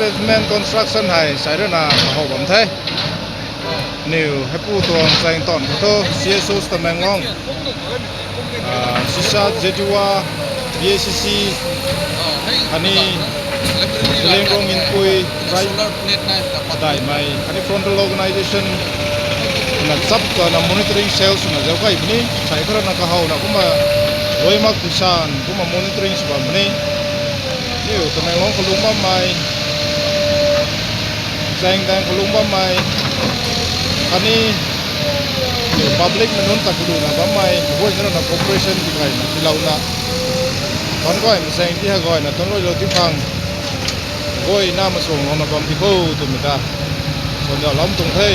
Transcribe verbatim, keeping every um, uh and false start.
Pavement construction hei sai rana kahow bam the. Niw heipu tuang chaeng tawn khou thu C S O Tamenglong, ah, Sisat, Zedua, B A C C, khatni Zeliangrong Inpui, Rai, daihmei khatni frontal organization na chap kana monitoring cell swna zauc kai puni. Sai khou rana kahowna kumna luai mak tisan kumna monitoring sw bam puni. Niw Tamenglong kalung bammei, chaeng daeng kalung bammei, khatni public mei nunc ta kaluna bammei guayna rana cooperation tigaymei tiilouna, tan gaymei chaeng ti hei gayna tan ruailou ti phang guayna masuang louna bam di kho twmei ta suanzauh lam tuang the.